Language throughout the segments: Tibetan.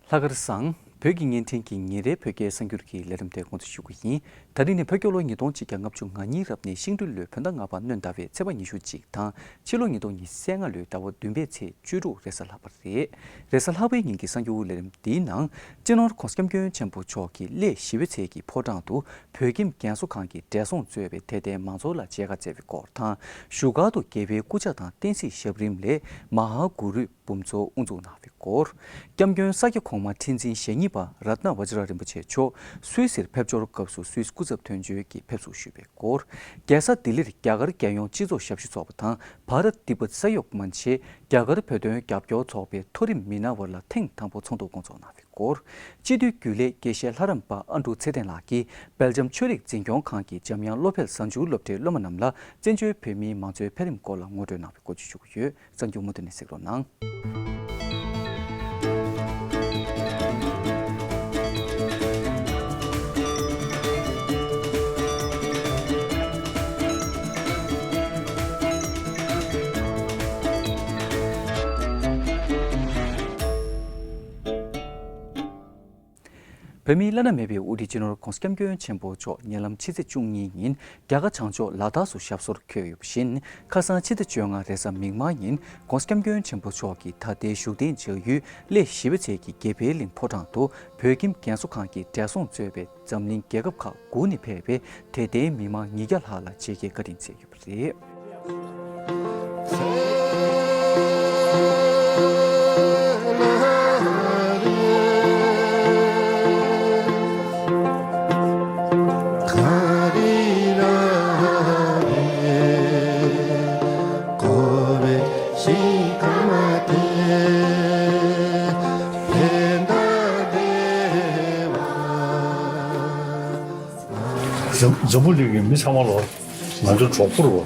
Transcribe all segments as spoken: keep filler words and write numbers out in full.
ལྷག་དཀར་བཟང་། བོད་ཀྱི་བརྙན་འཕྲིན་གྱི་ཉིན་རེའི་བོད་སྐད་གསར་འགྱུར་གྱི་ལས་རིམ་དེ་འགོ་འཛུགས་ཞུ་གི་ཡིན། ད་རིང་ནི་བོད་རྒྱལ་ལོ་ཉིས་སྟོང་གཅིག་བརྒྱ་ལྔ་བཅུ་ང་གཉིས་རབ་གནས་ཤིང་སྦྲུལ་ལོའི་བོད་ཟླ་ལྔ་པ་སྣོན་ཟླ་བའི་ཚེས་པ་ཉི་ཤུ་གཅིག་དང་ཕྱི་ལོ་ཉིས་སྟོང་ཉི་ཤུ་རྩ་ལྔ་ལོའི་ཟླ་བ་བདུན་པའི་ཚེས་བཅུ་དྲུག་རེས་གཟའ་ལྷག་པ་རེད། རེས་གཟའ་ལྷག་པའི་ཉིན་གྱི་གསར་འགྱུར་ལས་རིམ་འདིའི་ནང་། སྤྱི་ནོར་༧གོང་ས་༧སྐྱབས་མགོན་ཆེན་པོ་མཆོག་གིས་གླེ་བཞི་པའི་ཚལ་གྱི་ཕོ་བྲང་དུ་བོད་ཁྱིམ་རྒན་གསོ་ཁང་གི་བགྲེས་སོང་གཙོས་པའི་དད་ལྡན་མང་ཚོགས་ལ་མཇལ་ཁ་བསྩལ་བའི་སྐོར་དང་། བཞུགས་སྒར་དུ་རྒྱལ་བའི་སྐུ་ཕྱྭ་དང་བསྟན་སྲིད་ཞབས་རིམ་ལས་མ་ཧཱ་གུ་རུའི་འབུམ་ཚོགས་དབུ་འཛུགས་གནང་བའི་སྐོར། སྐྱབས་མགོན་ས་སྐྱ་གོང་མ་ཁྲི་འཛིན་ཞེ་གཉིས་པ་རཏྣ་བཛྲ་རིན་པོ་ཆེ་མཆོག་སུད་སིར་ཕེབས་འབྱོར་སྐབས་སུ་སུད་སི་སྐུ་ཚབ་དོན་གཅོད་ཀྱིས་ཕེབས་བསུ་ཞུས་པའི་སྐོར། རྒྱལ་ས་ལྡི་ལིར་རྒྱ་གར་རྒྱལ་ཡོངས་སྤྱི་ཚོགས་ཞབས་ཞུ་ཚོགས་པ་དང་བྷ་རཏ་ཏི་བྷཏ་ས་ཡོག་མན་ཆེ་རྒྱ་གར་བོད་དོན་རྒྱབ་སྐྱོར་ཚོགས་པའི་མཐོ་རིམ་མི་སྣ་བར་ལ་ཐེངས་དང་པོ་ཚོགས་འདུ་འགོ་འཛུགས་གནང་བའི་སྐོར། སྤྱི་འཐུས་རྒྱུན་ལས་དགེ་བཤེས་ལྷ་རམས་པ་ཨ་འབྲུག་ཚེ་བརྟན་ལགས་ཀྱིས་སྦེལ་ཇམ་ཆོས་རིག་འཛིན་སྐྱོང་ཁང་གི་འཇམ་དབྱངས་བློ་འཕེལ་གཟའ་མཇུག་སློབ་གྲྭའི་སློབ་མ་རྣམས་ལ་བཙན་བྱོལ་བོད་མིའི་མང་གཙོའི་འཕེལ་རིམ་སྐོར་ལ་ངོ་སྤྲོད་གནང་བའི་སྐོར་བཅས་ཞུ་གི་ཡོད། གསར་འགྱུར་མུ་མཐུད་ནས་གཟིགས་རོགས་གནང་། བོད་མིའི་བླ་ན་མེད་པའི་དབུ་ཁྲིད་སྤྱི་ནོར་༧གོང་ས་༧སྐྱབས་མགོན་ཆེན་པོ་མཆོག་ཉེ་ལམ་ཕྱི་ཚེས་བཅུ་གཉིས་ཉིན་རྒྱ་གར་བྱང་ཕྱོགས་ལ་དྭགས་སུ་ཞབས་སོར་འཁོད་ཡོད་པ་བཞིན། ཁ་སང་ཕྱི་ཚེས་བཅོ་ལྔ་རེས་གཟའ་མིག་དམར་ཉིན་༧གོང་ས་༧སྐྱབས་མགོན་ཆེན་པོ་མཆོག་གིས་ད་ལྟའི་བཞུགས་གདན་བཞག་ཡུལ་གླེ་བཞི་པའི་ཚལ་གྱི་དགེ་འཕེལ་གླིང་ཕོ་བྲང་དུ་བོད་ཁྱིམ་རྒན་གསོ་ཁང་གི་བགྲེས་སོང་གཙོས་པའི་འཛམ་གླིང་རྒྱལ་ཁབ་ཁག་དགུ་ནས་ཕེབས་པའི་དད་ལྡན་མི་མང་ཉིས་བརྒྱ་ལྷག་ལ་མཇལ་ཁའི་བཀའ་དྲིན་སྩལ་ཡོད་པ་རེད། འཛམ་འཛམ་བུ་གླིང་གི་མི་ཚང་མ་ལོ། ང་ཚོ་གྲོགས་པོ་རེད་པ།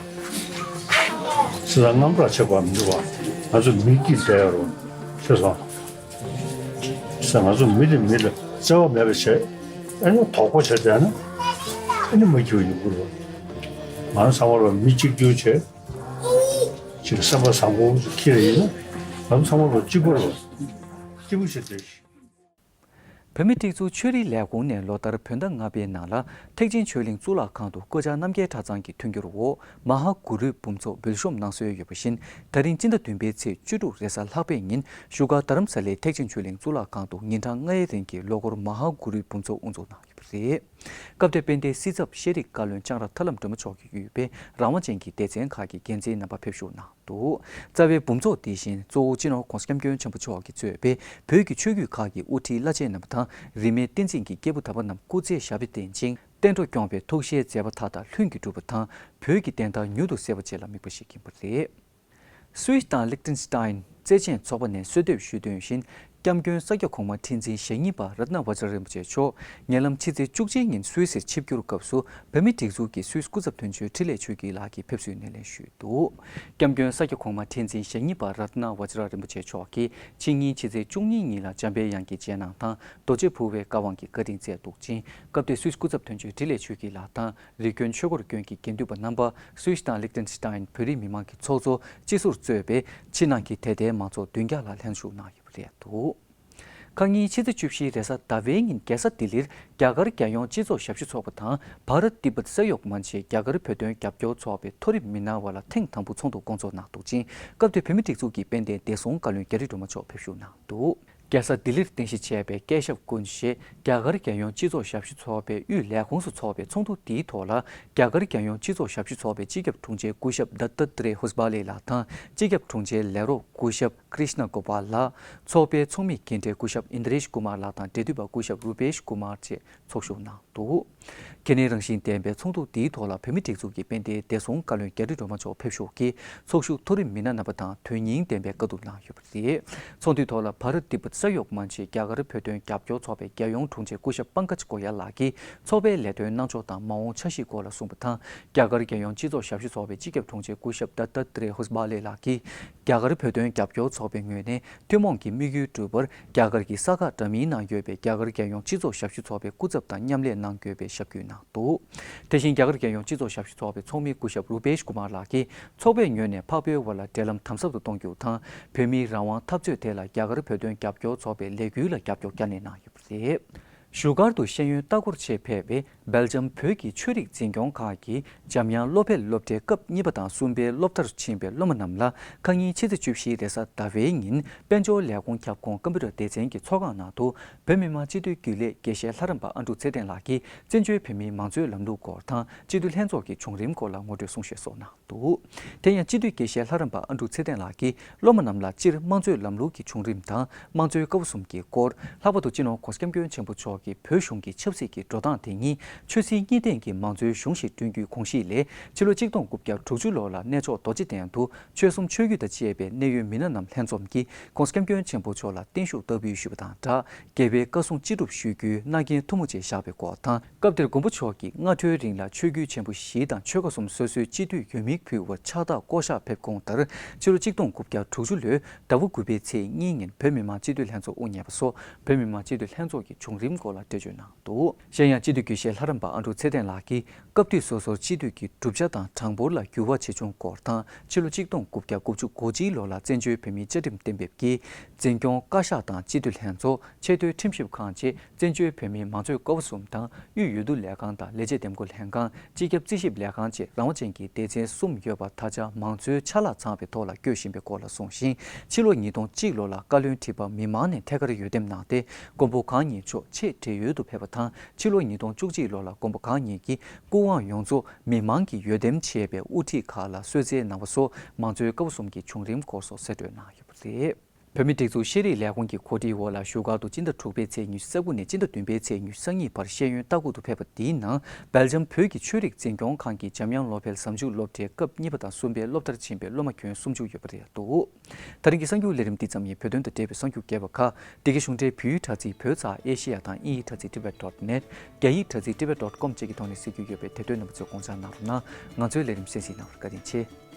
སེམས་ཙམ་དངངས་སྐྲག་བྱེད་པ་མི་འདུག་པ། ང་ཚོ་མི་སྐྱིད་བསྡད་ཡོད་རེད་པ། ཤེས་སོང་། ས་ང་ཚོ་མི་དེ་མི་ལ་བརྩེ་བ་མེད་པ་བྱས། ཨ་ནི་དོགས་པ་བྱས་བསྡད་ན། ཨ་ནི་མ་སྐྱིད་པ་ཡོང་གི་རེད་པ། ང་ཚོ་ཚང་མ་ལ་མི་གཅིག་གྱུར་བྱས། ཅིག་སེམས་པ་བཟང་པོ་ཁྱེར་ཡིན་ན། ང་ཚོ་ཚང་མ་ལ་གཅིག་པ་རེད་པ། སྐྱིད་པོ་བྱས་བསྡད་ཤིག་བོད་མིའི་སྒྲིག་འཛུགས་ཆོས་རིག་ལས་ཁུངས་ནས་ལོ་ལྟར་བོད་ཟླ་ལྔ་པའི་ནང་ལ་ཐེག་ཆེན་ཆོས་གླིང་གཙུག་ལག་ཁང་དུ་བཀའ་ཕྱག་རྣམ་རྒྱལ་གྲྭ་ཚང་གི་མཐུན་འགྱུར་འོག་མ་ཧཱ་གུ་རུའི་འབུམ་ཚོགས་འབུལ་ཤོམ་གནང་སྲོལ་ཡོད་པ་བཞིན། ད་རིང་སྤྱི་ཟླ་བདུན་པའི་ཚེས་བཅུ་དྲུག་རེས་གཟའ་ལྷག་པའི་ཉིན་བཞུགས་སྒར་རྡ་རམ་ས་ལའི་ཐེག་ཆེན་ཆོས་གླིང་གཙུག་ལག་ཁང་དུ་ཉིན་གྲངས་ལྔའི་རིང་གི་ལོ་འཁོར་མ་ཧཱ་གུ་རུའི་འབུམ་ཚོགས་དབུ་འཛུགས་གནང་ཡོད་པ་རེད། སྐབས་དེར་དཔལ་ལྡན་སྲིད་ཚབ་ཤེས་རིག་བཀའ་བློན་ལྕང་ར་ཐར་ལམ་སྒྲོལ་མ་མཆོག་གིས་དབུས་པའི་རང་དབང་ཅན་གྱི་སྡེ་ཚན་ཁག་གི་འགན་འཛིན་རྣམ་པ་ཕེབས་ཞུགས་གནང་འདུག་རྩ་བའི་འབུམ་ཚོགས་འདི་བཞིན་གཙོ་བོ་སྤྱི་ནོར་༧གོང་ས་༧སྐྱབས་མགོན་ཆེན་པོ་མཆོག་གིས་གཙོས་པའི་བོད་ཀྱི་ཆོས་བརྒྱུད་ཁག་གི་དབུ་ཁྲིད་བླ་ཆེན་རྣམ་པ་དང་རིས་མེད་བསྟན་འཛིན་གྱི་སྐྱེས་བུ་དམ་པ་རྣམས་སྐུ་ཚེ་ཞབས་པད་བརྟན་ཅིང་བསྟན་འགྲོ་སྐྱོང་བའི་ཐུགས་བཞེད་མཛད་པ་མཐའ་དག་ལྷུན་གྱིས་གྲུབ་པ་དང་བོད་ཀྱི་བདེན་མཐའ་མྱུར་དུ་གསལ་བར་བྱེད་ལ་དམིགས་པ་ཞིག་ཡིན་པ་རེད། སུད་སི་དང་ལིག་ཏེན་སི་ཏཱིན་རྩེད་འགྲན་ཚོགས་པ་ནས་གསོལ་འདེབས་ཞུས་དོན་བཞིན། སྐྱབས་མགོན་ས་སྐྱ་གོང་མ་ཁྲི་འཛིན་ཞེ་གཉིས་པ་རཏྣ་བཛྲ་རིན་པོ་ཆེ་མཆོག་ཉེ་ལམ་ཕྱི་ཚེས་བཅུ་གཅིག་ཉིན་སུད་སིར་ཆིབས་བསྒྱུར་སྐབས་སུ་བོད་མིའི་སྒྲིག་འཛུགས་ཀྱི་སུད་སི་སྐུ་ཚབ་དོན་གཅོད་འཕྲིན་ལས་ཆོས་སྐྱིད་ལགས་ཀྱིས་ཕེབས་བསུའི་སྣེ་ལེན་ཞུས་འདུག་སྐྱབས་མགོན་ས་སྐྱ་གོང་མ་ཁྲི་འཛིན་ཞེ་གཉིས་པ་རཏྣ་བཛྲ་རིན་པོ་ཆེ་མཆོག་གིས་ཕྱི་ཉིན་ཕྱི་ཚེས་བཅུ་གཉིས་ཉིན་ལ་འཇམ་དཔལ་དབྱངས་ཀྱི་རྗེས་གནང་དང་རྡོ་རྗེ་ཕུར་པའི་བཀའ་དབང་གི་བཀའ་དྲིན་སྩལ་འདུག་ཅིང་། སྐབས་དེར་སུད་སི་སྐུ་ཚབ་དོན་གཅོད་འཕྲིན་ལས་ཆོས་སྐྱིད་ལགས་དང་། རི་ཀོན་ཆོས་འཁོར་ཀོན་གྱི་དགེ་འདུན་པ་རྣམ་པ། སུད་སི་དང་ལིག་ཏེན་སི་ཏཱིན་བོད་རིགས་མི་མང་གི་ཚོགས་གཙོ་སྤྱི་ཟུར་གཙོས་པའི་ཕྱི་ནང་གི་དད་ལྡན་མང་ཚོགས་བདུན་བརྒྱ་ལྷག་ལྷན་ཞུགས་གནང་ཡོད་པ་རེད་འདུག་ཁ་ཉིན་ཕྱི་ཚེས་བཅུ་བཞི་རེས་གཟའ་ཟླ་བའི་ཉིན་རྒྱལ་ས་ལྡི་ལིར་རྒྱ་གར་རྒྱལ་ཡོངས་སྤྱི་ཚོགས་ཞབས་ཞུ་ཚོགས་པ་དང་བྷ་རཏ་ཏི་བྷཏ་ས་ཡོག་མན་ཆེ་རྒྱ་གར་བོད་དོན་རྒྱབ་སྐྱོར་ཚོགས་པའི་མཐོ་རིམ་མི་སྣ་བར་ལ་ཐེངས་དང་པོ་ཚོགས་འདུ་འགོ་འཛུགས་གནང་འདུག་ཅིང་། སྐབས་དེར་བོད་མིའི་སྒྲིག་འཛུགས་ཀྱི་དཔལ་ལྡན་བདེ་སྲུང་བཀའ་བློན་རྒྱ་རི་སྒྲོལ་མ་མཆོག་ཕེབས་ཞུགས་གནང་འདུག་རྒྱལ་ས་ལྡི་ལིར་རྟེན་གཞི་བྱས་པའི་སྐད་ཞབས་ཀུན་ཞེས་རྒྱ་གར་རྒྱལ་ཡོངས་སྤྱི་ཚོགས་ཞབས་ཞུ་ཚོགས་པའི་དབུས་ལས་ཁུངས་སུ་ཚོགས་པའི་ཚོགས་འདུ་འདིའི་ཐོག་ལ། རྒྱ་གར་རྒྱལ་ཡོངས་སྤྱི་ཚོགས་ཞབས་ཞུ་ཚོགས་པའི་སྤྱི་ཁྱབ་དྲུང་ཆེ་སྐུ་ཞབས་ད་ཏཱ་ཏི་རེ་ཧུས་བྷ་ལེ་ལགས་དང་། སྤྱི་ཁྱབ་དྲུང་ཆེའི་ལས་རོགས་སྐུ་ཞབས་ཀྲིཤ་ན་གོ་པཱལ་ལགས། ཚོགས་པའི་ཚོགས་མི་རྒན་གྲས་སྐུ་ཞབས་ཨིན་དྲེཤ་ཀུ་མར་ལགས་དང་འབྲེལ་མཐུད་པ་སྐུ་ཞབས་རུ་པེཤ་ཀུ་མར་བཅས་ཚོགས་ཞུགས་གནང་འདུག་ཁེ་ནས་རང་བཞིན་ལྡན་པའི་ཚོགས་འདུ་འདིའི་ཐོག་ལ་བོད་མིའི་སྒྲིག་འཛུགས་ཀྱི་དཔལ་ལྡན་བདེ་སྲུང་བཀའ་བློན་རྒྱ་རི་སྒྲོལ་མ་མཆོག་ཕེབས་ཞུགས་ཀྱིས་ཚོགས་ཞུགས་མཐོ་རིམ་མི་སྣ་རྣམ་པ་དང་དོན་སྙིང་ལྡན་པའི་བཀའ་བསྡུར་གནང་ཡོད་པ་རེད། ཚོགས་འདུའི་ཐོག་ལ་བྷ་རཏ་ཏི་བྷཏ་ས་ཡོག་མན་ཆེ་རྒྱ་གར་བོད་དོན་རྒྱབ་སྐྱོར་ཚོགས་པའི་རྒྱལ་ཡོངས་དྲུང་ཆེ་སྐུ་ཞབས་པང་ཀ་ཇ་གོ་ཡལ་ལགས་ཀྱིས་ཚོགས་པའི་ལས་དོན་གནང་ཕྱོགས་དང་མ་འོངས་འཆར་གཞིའི་སྐོར་ལ་གསུངས་པ་དང་། རྒྱ་གར་རྒྱལ་ཡོངས་སྤྱི་ཚོགས་ཞབས་ཞུ་ཚོགས་པའི་སྤྱི་ཁྱབ་དྲུང་ཆེ་སྐུ་ཞབས་ད་ཏཱ་ཏི་རེ་ཧུས་བྷ་ལེ་ལགས་ཀྱིས་རྒྱ་གར་བོད་དོན་རྒྱབ་སྐྱོར་ཚོགས་པའི་ངོས་ནས་ཐུན་མོང་གི་དམིགས་ཡུལ་སྒྲུབ་པར་རྒྱ་གར་གྱི་ས་ཁག་འདྲ་མིན་ནང་ཡོད་པའི་རྒྱ་གར་རྒྱལ་ཡོངས་སྤྱི་ཚོགས་ཞབས་ཞུ་ཚོགས་པའི་སྐུ་ཚབ་དང་མཉམ་ལས་གནང་དགོས་པའི་ཞབས་སྐུལ་གནང་འདུག་དེ་བཞིན་རྒྱ་གར་རྒྱལ་ཡོངས་སྤྱི་ཚོགས་ཞབས་ཞུ་ཚོགས་པའི་ཚོགས་མི་སྐུ་ཞབས་རུ་པེཤ་ཀུ་མར་ལགས་ཀྱིས་ཚོགས་པའི་ངོས་ནས་འཕགས་པའི་དབར་ལ་འབྲེལ་ལམ་དམ་ཟབ་ཏུ་གཏོང་རྒྱུ་དང་། བོད་མིའི་རང་དབང་འཐབ་རྩོད་དེ་ལ་རྒྱ་གར་བོད་དོན་རྒྱབ་སྐྱོར་ ཚོགས་པའི་ལས་འགུལ་ལ་རྒྱབ་སྐྱོར་བསྐྱར་ནན་གནང་ཡོད་པ་རེད། བཞུགས་སྒར་དུ་ཤེས་ཡོན་ལྟ་སྐོར་ཆེད་ཕེབས་པའི་སྦེལ་ཇམ་བོད་ཀྱི་ཆོས་རིག་འཛིན་སྐྱོང་ཁང་གི་འཇམ་དབྱངས་སློབ་དཔོན་སློབ་གྲྭའི་སྐབས་གཉིས་པ་དང་གསུམ་པའི་སློབ་མཐར་ཕྱིན་པའི་སློབ་མ་རྣམས་ལ་ཁ་ཉིན་ཕྱི་ཚེས་བཅུ་བཞི་རེས་གཟའ་ཟླ་བའི་ཉིན་དཔལ་འབྱོར་ལས་ཁུངས་ཁྱབ་ཁོངས་ཀམ་པུ་ཊར་སྡེ་ཚན་གྱི་ཚོགས་ཁང་ནང་དུ་བོད་མི་མང་སྤྱི་འཐུས་རྒྱུན་ལས་དགེ་བཤེས་ལྷ་རམས་པ་ཨ་འབྲུག་ཚེ་བརྟན་ལགས་ཀྱིས་བཙན་བྱོལ་བོད་མིའི་མང་གཙོའི་ལམ་ལུགས་སྐོར་དང་སྤྱི་འཐུས་ལྷན་ཚོགས་ཀྱི་བྱུང་རིམ་སྐོར་ལ་ངོ་སྤྲོད་གསུང་བཤད་སོགས་གནང་འདུག། དེ་ཡང་སྤྱི་འཐུས་དགེ་བཤེས་ལྷ་རམས་པ་ཨ་འབྲུག་ཚེ་བརྟན་ལགས་ཀྱིས་སློབ་མ་རྣམས་ལ་སྤྱིར་དམངས་གཙོའི་ལམ་ལུགས་ཀྱི་བྱུང་རིམ་དང་དམངས་གཙོའི་ཀ་བ་གསུམ་གྱི་སྐོར། ལྷག་པར་དུ་སྤྱི་ནོར་༸གོང་ས་༸སྐྱབས་མགོན་ཆེན་པོ་མཆོག་གིས་བོད་གཞུང་གི་ཆབ་སྲིད་ཀྱི་འགྲོ་སྟངས་དེ་ཉིད་ཆོས་སྲིད་གཉིས་ལྡན་གྱི་མང་གཙོའི་གཞུང་ཞིག་བསྐྲུན་རྒྱུའི་དགོངས་གཞི་ལས་ཕྱི་ལོ་གཅིག་སྟོང་དགུ་བརྒྱ་དྲུག་ཅུ་ལོ་ལ་གནས་མཆོག་རྡོ་རྗེ་གདན་དུ་ཆོལ་གསུམ་ཆོས་བརྒྱུད་དང་བཅས་པའི་གནད་ཡོད་མི་སྣ་རྣམས་ལྷན་འཛོམས་ཀྱིས་༸གོང་ས་༸སྐྱབས་མགོན་ཆེན་པོ་མཆོག་ལ་བརྟན་བཞུགས་བསྟར་འབུལ་ཞུས་པ་དང་སྦྲགས། རྒྱལ་བའི་བཀའ་གསུང་ཅི་སྒྲུབ་ཞུ་རྒྱུའི་མནའ་གན་ཐུ་མོ་ཆེ་བཞག་པའི་སྐོར་དང་། སྐབས་དེར་མགོན་པོ་མཆོག་གིས་སྔ་དྲོའི་རིང་ལ་ཆོས་བརྒྱུད་ཆེན་པོ་བཞི་དང་ཆོལ་ཁ་གསུམ་སོ་སོའི་སྤྱི་འཐུས་འོས་མིར་ཕུལ་བར་ཕྱག་རྟགས་བསྐོ་གཞག་ཕེབས་དགོངས་ལྟར་ཕྱི་ལོ་གཅིག་སྟོང་དགུ་བརྒྱ་དྲུག་ཅུ་ལོའི་ཟླ་བ་དགུ་པའི་ཚེས་གཉིས་ཉིན་བོད་མི་མང་སྤྱི་འཐུས་ལྷན་ཚོགས་དབུ་བརྙེས་པ་སོགས་བོད་མི་མང་སྤྱི་འཐུས་ལྷན་ཚོགས་ཀྱི་བྱུང་རིམ་སྐོར་ལ་འགྲེལ་བརྗོད་གནང་འདུག། གཞན་ཡང་སྤྱི་འཐུས་དགེ་བཤེས་ལྷ་རམས་པ་ཨ་འབྲུག་ཚེ་བརྟན་ལགས་ཀྱིས་སྐབས་དུས་སོ་སོར་སྤྱི་འཐུས་ཀྱི་གྲུབ་ཆ་དང་གྲངས་འབོར་ལ་འགྱུར་བ་ཆེ་ཆུང་སྐོར་དང་ཕྱི་ལོ་གཅིག་སྟོང་དགུ་བརྒྱ་དགུ་བཅུ་གོ་གཅིག་ལོ་ལ་བཙན་བྱོལ་བོད་མིའི་བཅའ་ཁྲིམས་གཏན་འབེབས་ཀྱིས་འཛིན་སྐྱོང་བཀའ་ཤག་དང་སྤྱི་འཐུས་ལྷན་ཚོགས། ཆེས་མཐོའི་ཁྲིམས་ཞིབ་ཁང་བཅས་བཙན་བྱོལ་བོད་མིའི་མང་གཙོའི་ཀ་བ་གསུམ་དང་དབུས་འོས་བསྡུ་ལས་ཁང་དང་ལས་བྱེད་འདེམས་བསྐོ་ལྷན་ཁང་། སྤྱི་ཁྱབ་རྩིས་ཞིབ་ལས་ཁང་བཅས་རང་དབང་ཅན་གྱི་སྡེ་ཚན་གསུམ་ཡོད་པ་ད་ཆ་མང་གཙོའི་ཆ་ལག་ཚང་བའི་ཐོག་ལ་བསྐྱོད་བཞིན་པའི་སྐོར་ལ་གསུངས་ཤིང་། ཕྱི་ལོ་ཉིས་སྟོང་གཅིག་ལོ་ལ་བཀའ་བློན་ཁྲི་པ་མི་མང་ནས་ཐད་ཀར་འོས་འདེམས་གནང་སྟེ་མགོན་པོ་གང་ཉིད་མཆོག་ཆེས་བགྲེས་ཡོལ་དུ་ཕེབས་པ་དང་། ཕྱི་ལོ་ཉིས་སྟོང་བཅུ་གཅིག་ལོ་ལ་མགོན་པོ་གང་ཉིད་ཀྱིས་སྐུ་དབང་ཡོངས་རྫོགས་མི་མང་གིས་འོས་འདེམས་བྱས་པའི་དབུ་ཁྲིད་ཁག་ལ་གསོལ་སྩལ་གནང་བ་སོགས་མང་གཙོའི་ཀ་བ་གསུམ་གྱི་བྱུང་རིམ་སྐོར་སོགས་གསལ་བཀྲོལ་གནང་ཡོད་པ་རེད། བོད་མིའི་སྒྲིག་འཛུགས་ཤེས་རིག་ལས་ཁུངས་ཀྱི་གོ་སྒྲིག་འོག་ལ་བཞུགས་སྒར་དུ་སྤྱི་ཟླ་དྲུག་པའི་ཚེས་ཉི་ཤུ་རྩ་དགུ་ནས་སྤྱི་ཟླ་བདུན་པའི་ཚེས་ཉི་ཤུ་རྩ་གཉིས་བར་ཤེས་ཡོན་ལྟ་སྐོར་དུ་ཕེབས་པ་འདིའི་ནང་སྦེལ་ཇམ་བོད་ཀྱི་ཆོས་རིག་འཛིན་སྐྱོང་ཁང་གི་འཇམ་དབྱངས་སློབ་དཔོན་ཟབ་འཇུག་སློབ་གྲྭའི་སྐབས་གཉིས་པ་དང་གསུམ་པའི་སློབ་མཐར་ཕྱིན་པའི་སློབ་མ་ཁྱོན་སུམ་ཅུ་ཡོད་པ་རེད་འདུག། ད་རིང་གི་གསར་འགྱུར་ལས་རིམ་འདི་ཙམ་ཡིན། བོད་དོན་དང་འབྲེལ་བའི་གསར་འགྱུར་རྒྱས་པ་ཁག་འདི་གའི་གཞུང་འབྲེལ་བོད་ཡིག་དྲ་ཚིགས་བོད་ཙ་ཨེ་ཤེ་ཡ་དང་དབྱིན་ཡིག་དྲ་ཚིགས་tibet dot net། རྒྱ་ཡིག་དྲ་ཚིགས་tibet dot com་བཅས་ཀྱི་ཐོག་ནས་གཟིགས་རྒྱུ་ཡོད་པས་དེ་དོན་རྣམ་པ་ཚོས་དགོངས་འཇགས་གནང་རོགས་གནང་། ང་ཚོའི་ལས་རིམ་གསན་གཟིགས་གནང་བར་བཀའ་དྲིན་ཆེ།